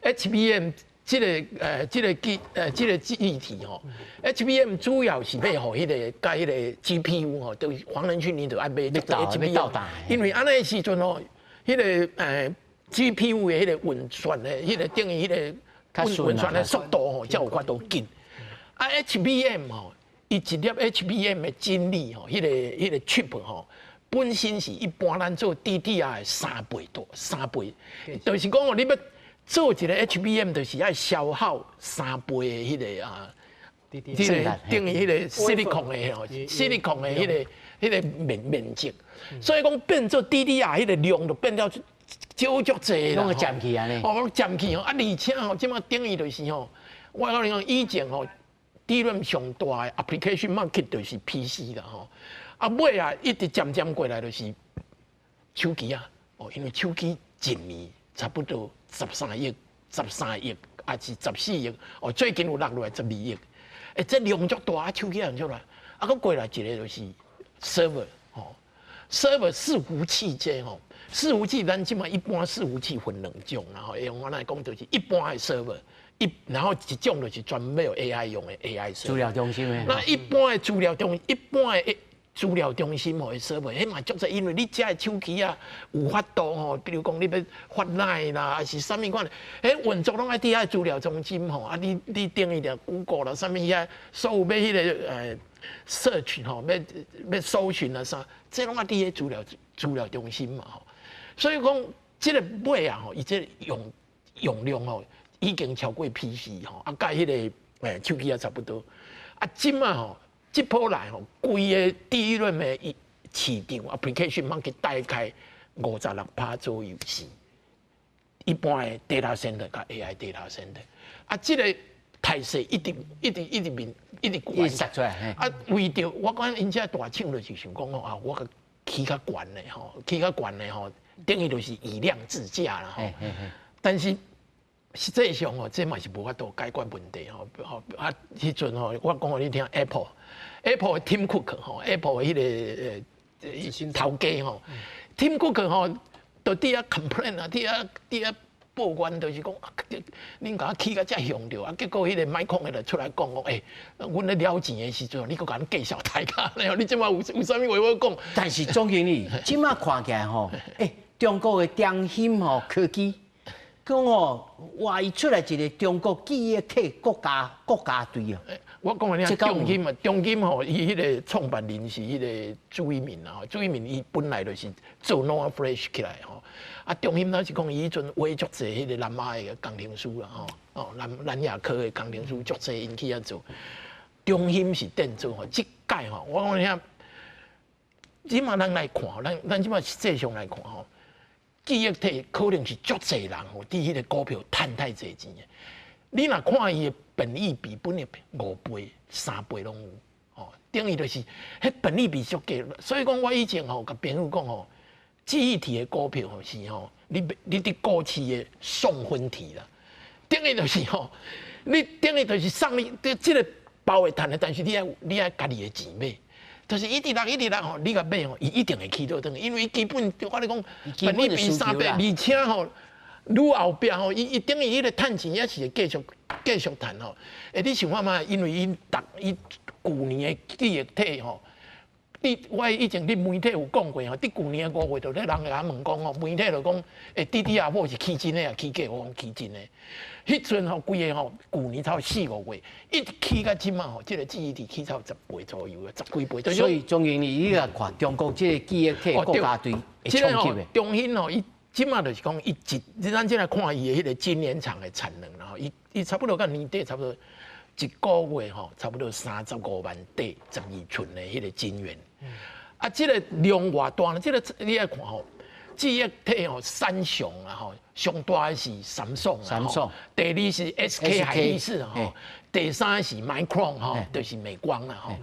HBM 這個記憶體吼，HBM 主要是欲予彼個佮彼個 GPU 吼，都黃仁勳你就愛買這個 HBM，因為按呢時陣吼，彼個GPU 的彼個運算的，彼個等於彼個運算的速度吼，才有法度緊。啊，HBM 吼，伊一粒 HBM 的晶粒吼，彼個 chip 吼，本身是一般咱做 DDR 的3倍多，三倍，就是講哦，你欲做一個 HBM 就是愛消耗三倍的彼個啊，這個等於彼個 silicon 的吼，silicon 的彼個面積，所以講變做 DDR 彼個量就變了少足濟啦。攏會佔去按呢。哦，攏佔去吼，啊，而且吼，這擺等於就是吼，我共你講以前吼，DRAM 上大的 application market 就是 PC 啦吼，啊尾啊一直漸漸過來就是手機啊。哦，因為手機一年差不多13億、13億，還是14億，哦，最近有落落來12億，欸，這量足大，手機量足大，啊，閣過來一個就是 server，吼，server 伺服器這吼，伺服器咱這馬一般伺服器分兩種，然後用我來講就是一般的 server，然後一種就是專門予 AI 用的 AI 資料中心的。那一般的資料中，一般的資料中心吼的 server，彼嘛足濟，因為你遮的手機啊有法度吼，比如講你欲發 LINE 啦，還是啥物款，彼運作攏愛佇遐資料中心吼，啊你等於著 Google 啦，啥物遐所有欲彼个search 吼，欲搜尋啊啥，這攏愛佇彼資料中心嘛吼。所以講這个尾啊吼，伊這用量吼已經超過 PC 吼，啊，佮彼个手機也差不多。啊，這馬吼，這波來吼，規個 DRAM 的市場 application market 大概56%左右是一般的 data center 佮 AI data center。啊，這个態勢一直一直一直面一直懸出來。啊，為著我講𪜶遮大廠就是想講吼啊，我閣起較懸的吼，起較懸的吼，等於就是以量制價啦吼。但是實際上吼，這嘛是無法度解決問題吼。吼啊，彼陣吼，我講予你聽，Apple，Apple 的 Tim Cook 吼，Apple 的彼个頭家吼，Tim Cook 吼，就佇遐 complain 啊，佇遐抱怨，就是講，恁共我起甲遮凶著，啊，結果彼個 Micron 的就出來講講，欸，阮咧了錢的時陣，你閣共阮繼續抬價，你這馬有啥物話好講？但是總經理，這馬看起來吼，欸，中國的中芯吼科技，講哦，哇，伊出來一個中國記憶體國家隊啊！我講予你聽，中芯啊，中芯吼，伊彼個創辦人是彼個朱一鳴啊，朱一鳴伊本來就是做 NOR Flash 起來吼。啊，中芯咱是講伊彼陣委足濟彼個南亞的工程師啦吼，哦，南亞科的工程師足濟𪜶去遐做。中芯是電子吼，這屆吼，我講你聽，這馬咱來看，咱這馬實際上來看吼，記憶體可能是足濟人吼，佇彼個股票趁太濟錢的。你若看伊的本益比，本益比5倍、3倍攏有，吼，等於就是彼本益比足低。所以講我以前吼，共朋友講吼，記憶體的股票吼是吼，你佇股市的送分題啦，等於就是吼，你等於就是送你這個包會趁的，但是你愛家己的錢買。就是一直落一直落吼，你共買吼，伊一定會起倒轉，因為基本我咧講，本益比3倍，而且吼，愈後壁吼，伊等於彼个趁錢也是會繼續趁吼。欸，你想看覓？因為伊舊年的記憶體吼，你我以前佇媒體有講過吼，佇舊年的5月就咧人會共問講吼，媒體就講，欸，DDR4是起真的抑起假？我講起真的。彼陣吼，規个吼，舊年差不多4、5月，一直起到這馬吼，這個記憶體起超10倍左右啊，十幾倍。所以總經理，你來看中國這個記憶體國家隊會衝擊的。中芯吼，伊這馬就是講，伊一，咱這來看伊的彼個晶圓廠的產能啦吼，伊差不多到年底差不多一個月吼，差不多35萬塊12寸的彼個晶圓。啊，這個量偌大呢？這個你愛看吼，記憶體吼三雄啊吼，上大的是三星，三星。第二是 SK 海力士吼，第三是 Micron 吼，就是美光啦吼。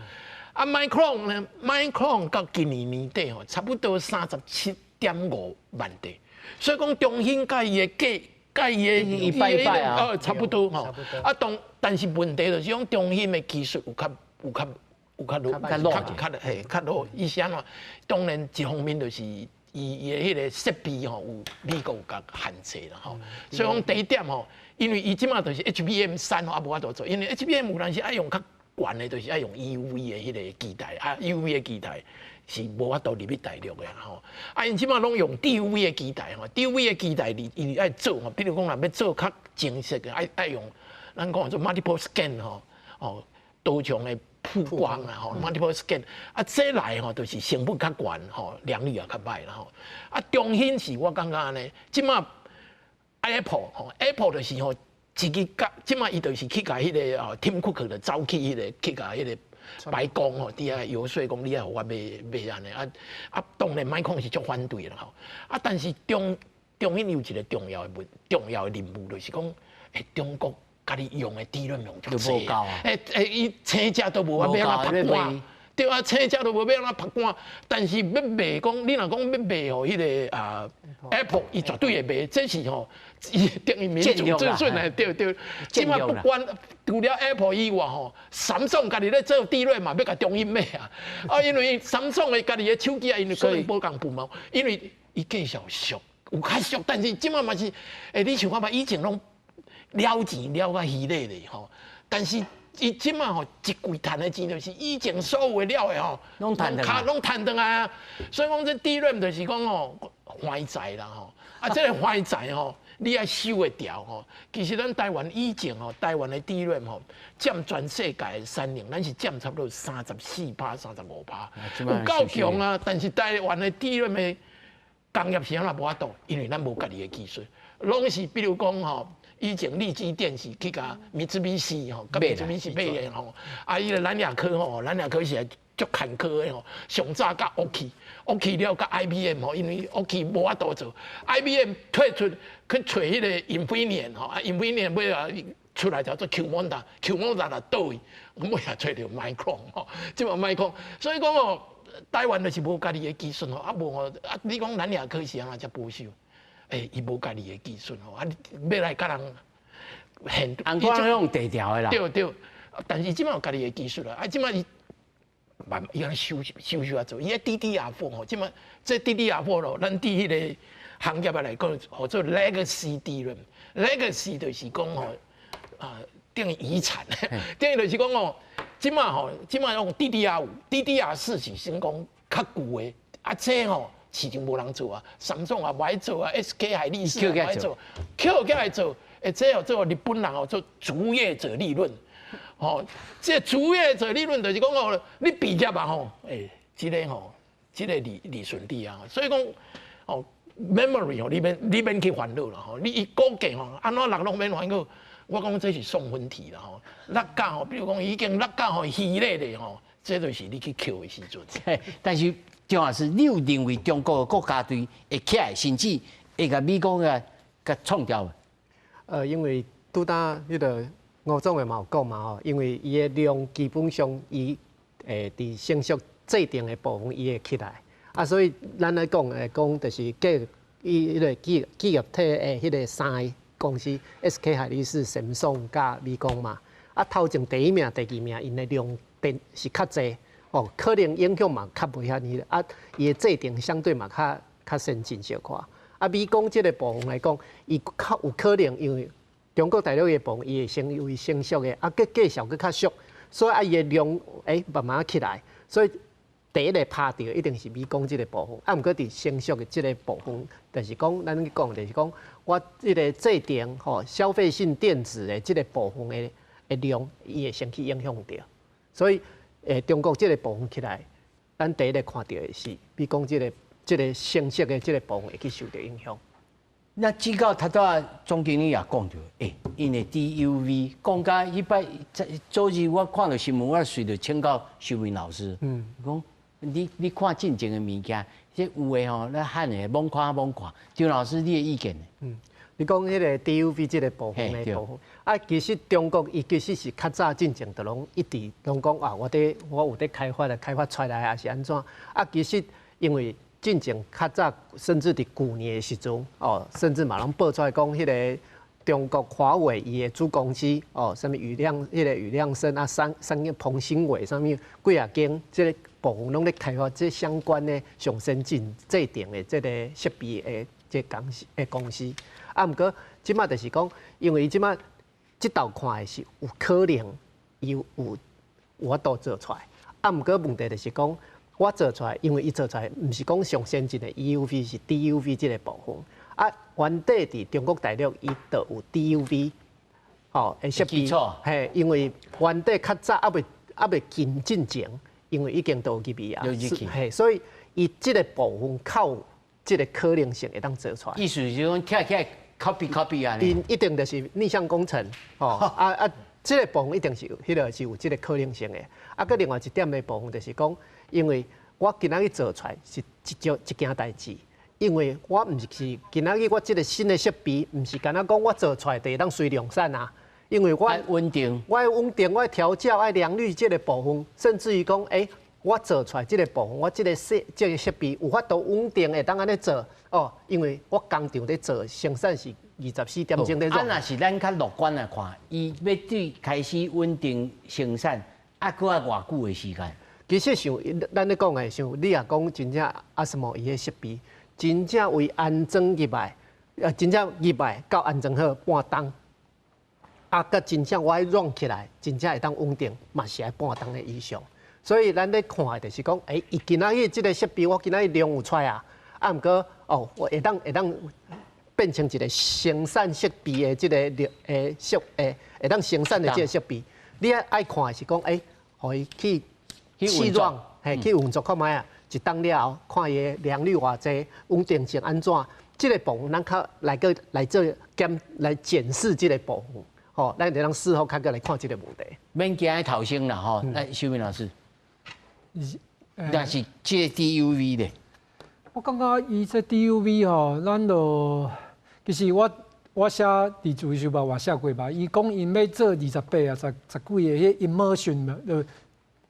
啊，Micron 呢，Micron 到今年年底吼，差不多37.5萬塊。所以講中芯佮伊的價，佮伊的一拜一拜啊，差不多吼。啊，當但是問題就是講中芯的技術有較落，較嘿較落。伊是按怎？當然一方面就是伊的彼個設備吼，有美國有共限制啦吼。所以講第一點吼，因為伊這馬就是 HBM 3吼，也無法度做，因為 HBM 有當時愛用較懸的，就是愛用 EUV 的彼個機台啊，EUV 的機台是無法度入去大陸的吼。啊，𪜶這馬攏用 DUV 的機台吼，DUV 的機台伊愛做吼，比如講若欲做較精細的，愛用咱講做 multiple scan 吼，哦，多重的曝光啊吼，multiple scan 啊，這來吼就是成本較懸吼，良率也較歹啦吼。啊，中芯是我感覺按呢，這馬 Apple 吼，Apple 就是吼，自己共這馬伊就是去共彼個哦，Tim Cook 就走去彼個去共彼個白宮吼，佇遐遊說講你愛予我買買按呢啊啊，當然 Micron 是足反對啦吼。啊，但是中芯有一個重要的任務，就是講，欸，中國家己用的 DRAM 用足濟，欸欸，伊請食都無法欲按怎拍趕，對啊，車車都無欲按怎拍竿，但是欲賣講，你若講欲賣予彼个啊 Apple，伊絕對會賣，這是吼，伊等於民族自尊的，對對。這馬不管除了 Apple 以外吼，三星家己咧做 DRAM 嘛，欲共中芯買啊。啊，因為三星的家己的手機啊，因為可能無仝部門，因為伊繼續俗，有較俗，但是這馬嘛是，你想看覓以前攏了錢了甲虛咧咧吼，但是。伊這馬吼一櫃趁的錢，就是以前所有的了的吼，攏趁卡攏趁轉來啊。所以講這 DRAM 就是講吼，橫財啦吼。啊，這个橫財吼，你愛收會牢吼。其實咱台灣以前吼，台灣的 DRAM 吼，佔全世界的產能，咱是佔差不多34%、35%，有夠強啊。但是台灣的 DRAM 的工業是按怎無法度，因為咱無家己的技術，攏是比如講吼。以前力積電是去共米茲比西吼，共米茲比西買的吼，啊，伊个南亞科吼，南亞科是足坎坷的吼，上早佮沃奇，沃奇了佮 IBM 吼，因為沃奇無法度做，IBM 退出去揣彼个 Infineon 吼，啊，Infineon 尾仔出來叫做 Qimonda，Qimonda 就倒去，尾仔揣著 Micron 吼，這馬 Micron，所以講哦，台灣就是無家己的技術吼，啊無吼，啊你講南亞科是按怎遮保守？欸，伊無家己的技術吼，啊，欲來共人現，紅光用地調的啦。對對，但是這馬有家己的技術啦，啊，這馬伊慢伊按呢收收收啊做，伊个 DDR4 吼，這馬這 DDR4 咯，咱佇彼个行業來講，號做 Legacy DRAM，Legacy 就是講吼啊，等於遺產，等於就是講吼，這馬吼，這馬用 DDR5、DDR4是先講較舊的，啊，這吼。市場無人做啊，三星也無愛做啊，SK 海力士也無愛做，抾起來做，欸，這號做日本人號做主業者利潤，吼，這主業者利潤就是講哦，你畢業啊吼，欸，這个吼，這个利潤低啊，所以講哦，memory 吼，你免去煩惱啦吼，你伊估計吼，按怎落攏免煩惱，我講這是送分題啦吼，落價吼，比如講已經落價吼虛咧咧吼，這就是你去抾的時陣。但是。張老師，你有認為中國的國家隊會起來，甚至會共美國共創掉無？因為拄焦彼个吳總的嘛有講嘛吼，因為伊的量基本上伊會佇成熟製程的部分伊會起來，啊，所以咱來講會講就是計伊彼个企業體的彼个三个公司，SK 海力士、三星佮美光嘛，啊，頭前第一名、第二名，𪜶的量電是較濟。哦，可能影響嘛較袂遐爾，啊，伊的製程相對嘛較先進小可。啊，美光這个部分來講，伊較有可能因為中國大陸的部分，伊會先為成熟的，啊，閣價數閣較俗，所以啊，伊的量慢慢起來，所以第一个拍著一定是美光這个部分。啊，毋過佇成熟的這个部分，就是講咱講就是講，我這个製程吼，消費性電子的這个部分的量，伊會先去影響著，所以。中國這个部分起來，咱第一个看著的是，比講這个成熟的這个部分會去受著影響。那這個頭拄仔總經理也講著，欸，𪜶的 DUV 講甲彼擺昨日我看著新聞，我隨著請教秀明老師，講你看進前的物件，這有的吼，咱喊的罔看罔看。張老師，你的意見呢？你講彼个 DUV 這个部分的部分，啊，其實中國伊其實是較早進前就攏一直攏講啊，我有佇開發啊，開發出來還是按怎？啊，其實因為進前較早，甚至佇舊年的時陣，哦，甚至嘛攏報出來講，彼个中國華為伊的子公司，哦，啥物雨量，彼个雨量生啊，三三個彭新偉啥物幾仔間，這个部分攏咧開發這相關的上先進製程的這个設備的這公司。啊，毋過這馬就是講，因為伊這馬這道看的是有可能伊有法度做出來。啊，毋過問題就是講，我做出來，因為伊做出來毋是講上先進的 EUV，是 DUV 這个部分。啊，原底佇中國大陸伊就有 DUV，吼的設備，嘿，因為原底較早猶未禁進前，因為已經都有入去啊，嘿，所以伊這个部分較有這个可能性會當做出來。意思是講拆起來 copy copy 啊？𪜶一定就是逆向工程，吼啊啊！這个部分一定是有，彼个是有這个可能性的。啊，閣另外一點的部分就是講，因為我今仔日做出來是一種一件代誌，因為我毋是今仔日我這个新的設備，毋是干焦講我做出來就會當隨量產啊。因為我穩定，我愛穩定，我愛調校，愛良率這个部分，甚至於講，欸，我做出來這個部分，我這個設備有法度穩定會當按呢做哦，因為我工廠咧做生產是24點鐘咧做。啊，若是咱較樂觀來看，伊欲對開始穩定生產，啊，閣愛偌久的時間？其實像咱咧講的，像你若講真正 ASML 伊的設備，真正為安裝入來，真正入來到安裝好半冬，啊，閣真正我愛 run 起來，真正會當穩定，嘛是愛半冬的以上。所以咱咧看的就是講，伊今仔日這個設備，我今仔日量有出來啊，啊，毋過哦，我會當變成一個生產設備的這個設會當生產的這個設備。你愛看的是講，予伊去試 run，嘿，去運作看覓啊？一冬了後，看伊的良率偌濟，穩定性按怎？這個部分咱較來閣來做檢來檢視這個部分，吼，咱會當事後較閣來看這個問題。免驚頭先啦，吼，來，秀敏老師。但是這個 DUV 咧，我感覺伊這 DUV 吼，咱就其實我寫佇自由時報嘛寫過吧，伊講𪜶欲做28啊，十幾個彼 immersion 嘛，就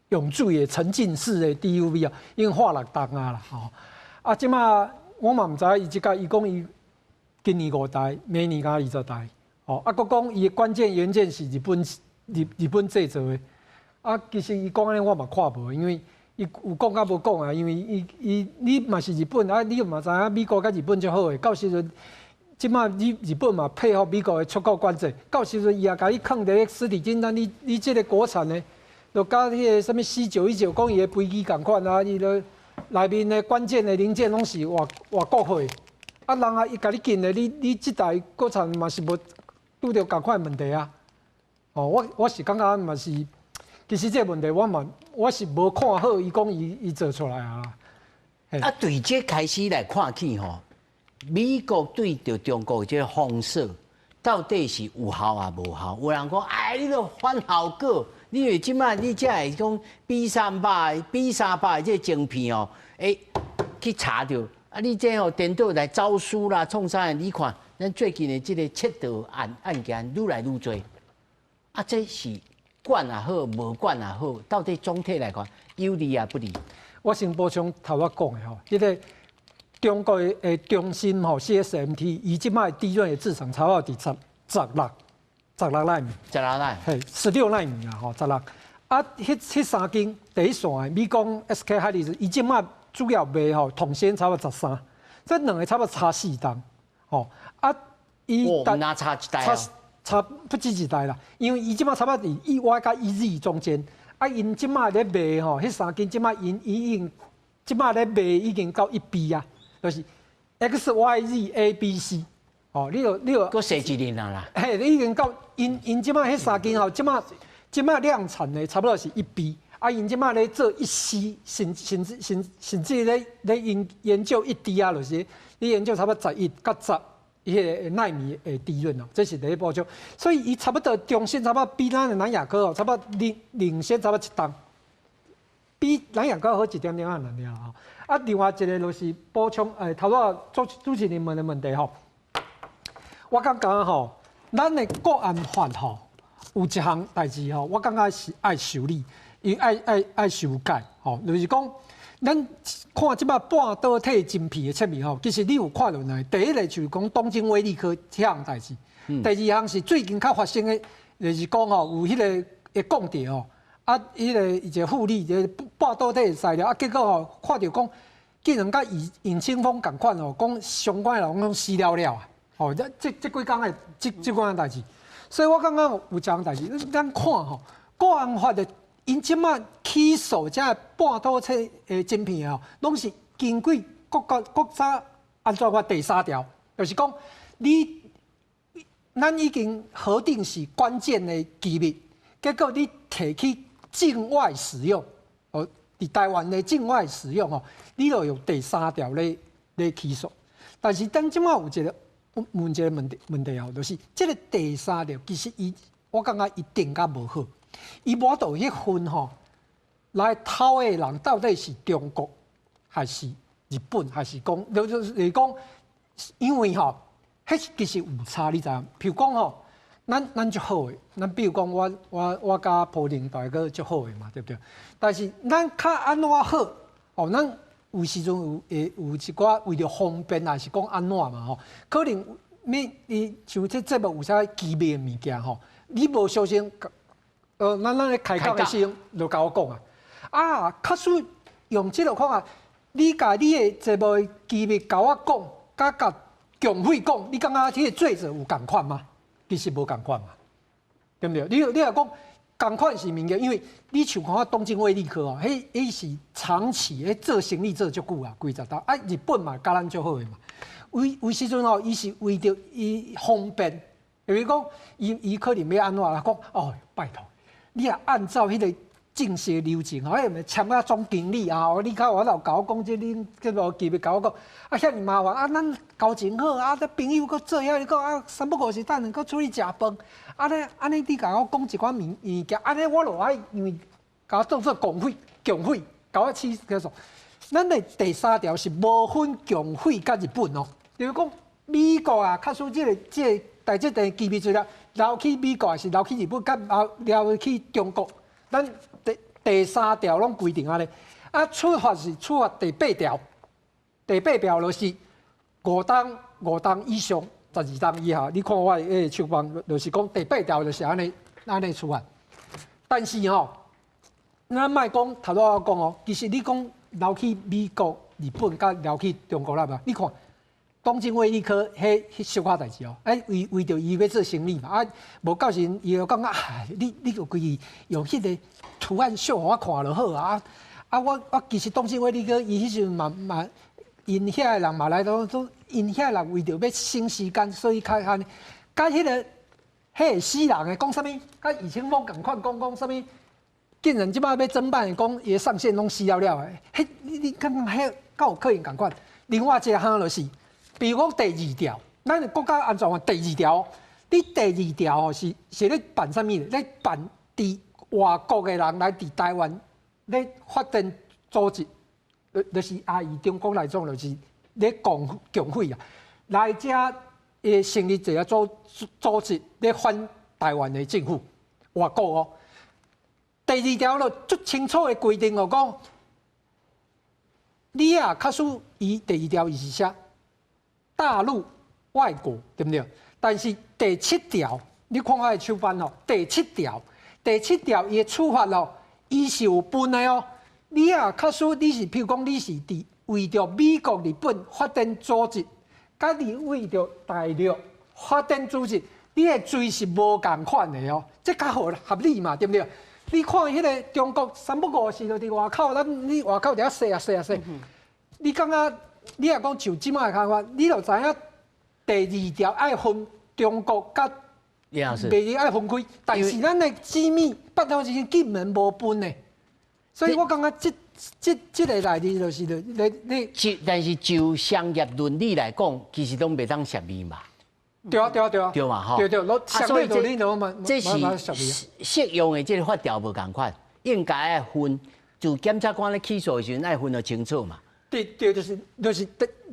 永駐的沉浸式的 DUV 啊，已經畫6棟啊啦，吼。啊，這馬我嘛毋知伊這個，伊講伊今年五台，明年敢20台，吼。啊，閣講伊的關鍵元件是日本製造的，啊，其實伊講按呢我嘛看無，因為伊有講佮無講啊，因為伊伊你嘛是日本啊，你又嘛知影美國佮日本足好的，到時陣這馬你日本嘛配合美國的出口管制，到時陣伊也共你囥佇咧實體清單，你這個國產的，就佮彼個啥物 C919講伊的飛機仝款啊，伊都內面的關鍵的零件攏是外國貨，啊人啊伊共你禁的，你這台國產嘛是無拄著仝款的問題啊。哦，我是感覺嘛是。其實這個問題我嘛我是無看好，伊講伊做出來啊。啊，對這開始來看起吼，美國對著中國這個封鎖到底是有效抑無效？有人講，哎，你都反效果，你以為這擺你才會講 B300、B300這個晶片哦，去查著啊，你這吼顛倒來走私啦，創啥？你看，咱最近的這個竊盜案件愈來愈濟，啊，這是管也好，無管也好，到底總體來看有利抑不利？我先補充頭仔講的吼，這個中國的中芯吼 CSMT，伊這擺 DRAM 的製程差不多佇十六納米， 16納，嘿，16納米啊，吼，十六。啊，彼三間第一線的美光 SK Hynix，伊這擺主要賣吼統芯差不多13，這兩个差不多差4冬，吼，啊，伊哪差一代啊？差不止一代啦，因為伊這擺差不多佇 E Y 佮 E Z 中間，啊，𪜶這擺咧賣吼，彼三間這擺𪜶已經這擺咧賣已經到1B 啊，就是 X Y Z A B C，哦，你就閣細一年啊啦，嘿，你已經到𪜶這擺彼三間吼，這擺量產的差不多是1B，啊，𪜶這擺咧做1C，甚至咧研究1D 啊，就是你研究差不多11佮10。彼个納米的 DRAM 哦，這是第一步驟，所以伊差不多中芯差不多比咱的南亞科哦，差不多領先差不多一冬，比南亞科好一點點仔爾吼。啊，另外一個就是補充，頭拄仔主持人問的問題吼，我感覺吼，咱的國安法吼有一項代誌吼，我感覺是愛修理，伊愛修改吼，就是講。咱看這擺半導體晶片的測試吼，其實你有看著兩个，第一个就是講東京威力科這項代誌，第二項是最近較發生的，就是講吼有彼个會講著吼，啊，彼个一個富力一個半導體的材料，啊，結果吼看著講，竟然佮尹清楓仝款吼，講相關的人攏死了了啊，吼，這幾工的這款代誌，所以我感覺有一項代誌，咱看吼，國安法的。𪜶這擺起訴這半導體的晶片哦，攏是根據國家安全法第三條，就是講你咱已經核定是關鍵的機密，結果你提去境外使用，哦，佇台灣的境外使用哦，你就用第三條咧起訴。但是當這擺有一個問一個問題哦，就是這個第三條其實伊我感覺伊定甲無好。伊無法度去分吼，來偷的人到底是中國還是日本，還是講就是講，因為吼，彼其實有差，你知影？譬如講吼，咱足好的，咱比如講我佮普丁大哥足好的嘛，對不對？但是咱較按怎好？哦，咱有時陣有會有一寡為著方便，還是講按怎嘛吼？可能你你像這節目有啥機密的物件吼，你無小心，咱咧開講的時陣就共我講啊，啊，假使用這個方法，你共你的節目的機密共我講，佮共共匪講，你感覺這个罪責有仝款嗎？其實無仝款嘛，對毋對？你若講仝款是物件，因為你像看東京威力科哦，彼是長期彼做生意做足久啊，幾十年啊，日本嘛佮咱足好的嘛。有時陣哦，伊是為著伊方便，比如講，伊可能欲按怎啦？講哦，拜託，你若按照彼个正式流程吼，彼毋簽甲總經理啊，你較我著共我講這恁這個機密共我講，啊遐爾麻煩啊，咱交情好啊，這朋友閣做遐爾講啊，三不五時等陣閣出去食飯，按呢按呢，你共我講一寡物件，按呢我就愛因為共我當做共匪，共匪，共我起訴。咱的第三條是無分共匪佮日本哦，就是講美國啊，假使這個台積電機密資料流去美國，還是流去日本，佮流去中國，咱第三條攏規定按呢，啊，處罰是處罰第八條，第八條就是5冬以上，12冬以下。你看我的彼个手板，就是講第八條就是按呢按呢處罰。但是吼，咱莫講頭拄我講哦，其實你講流去美國、日本，佮流去中國啦嘛？你看東京威力科彼小可代誌哦，哎為著伊欲做生意嘛，啊，無到時伊就感覺啊，你就規日用彼个圖案秀予我看就好啊。啊，我其實東京威力科伊彼時陣嘛嘛，𪜶遐的人嘛來都都，𪜶遐人為著欲省時間，所以較按呢。佮彼个彼會死人的講啥物？佮以前攏仝款講講啥物？竟然這擺欲偵辦講伊的上線攏死了了的，彼你感覺彼敢有可能仝款？另外一項就是，比如講第二條，咱的國家安全法第二條，你第二條吼是咧辦啥物？咧辦佇外國的人來佇台灣咧發展組織，就是啊，以中國來講，就是咧共共匪啊，來遮會成立一個組織咧反台灣的政府，外國哦。第二條就足清楚的規定哦，講你啊，假使伊第二條伊是寫大陸外國對毋對？但是第七條，你看我的手板哦，第七條，第七條伊的處罰哦，伊是有分的哦。你啊，假使你是譬如講你是佇為著美國、日本發展組織，佮你為著大陸發展組織，你的罪是無仝款的哦，這較合合理嘛，對毋對？你看彼个中國三不五時就佇外口，咱你外口佇遐踅啊踅啊踅。你感覺你若講像這擺的看法，你就知影第二條愛分中國佮袂愛分開，但是咱的機密拜託是竟然無分的，所以我感覺這個內底就是你你。但是就商業倫理來講，其實攏袂當泄密嘛。對啊對啊對啊，對嘛吼，對對，商業倫理嘛，這是適用的這个法條無仝款，應該愛分，就檢察官咧起訴的時陣愛分得清楚嘛。對對，就是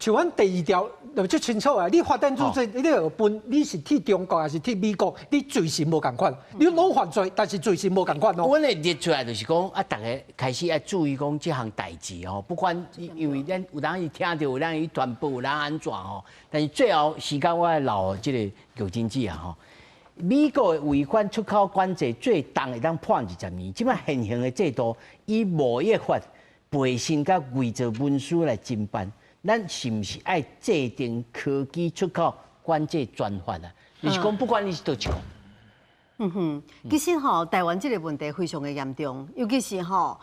像阮第二條就足清楚啊！你發展組織，你有分，你是替中國還是替美國？你罪是無仝款，你攏犯罪，但是罪是無仝款哦。阮會列出來就是講啊，逐家開始愛注意講這項代誌吼，不管因為咱有當時聽著，有當時傳播，有當按怎吼，但是最後時間我愛留這個玉珍姊啊吼。美國的違反出口管制最重會當判20年，這擺現行的制度以貿易法。背信佮偽造文書來偵辦，咱是毋是愛制定科技出口管制專法啊？就是講，不管你是佗一國。嗯哼，其實吼，台灣這個問題非常的嚴重，尤其是吼，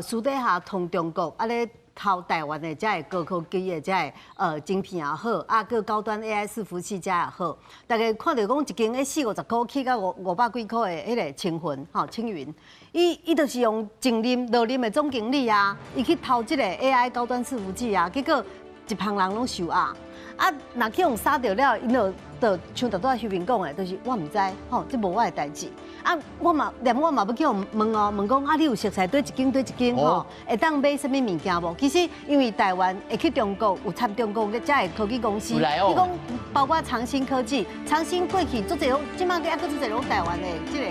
私底下同中國啊咧偷台灣的這个高科技的這个晶片也好，啊，閣高端 AI 伺服器這也好，大家看著講一間咧四五十箍起到500幾箍的彼个青雲吼青雲。伊就是用前任落任的總經理啊，伊去偷這个 AI 高端伺服器啊，結果一幫人攏受壓。啊，若去予殺著了，𪜶就像拄仔秀萍講的，就是我毋知，吼，這無我的代誌。啊，我嘛連我嘛欲去予問哦，問講啊，你有熟似佗一間佗一間吼，會當買啥物物件無？其實因為台灣會去中國有參中國的遮的科技公司，你講包括長鑫科技，長鑫過去足濟攏，這馬閣猶閣足濟攏台灣的這个。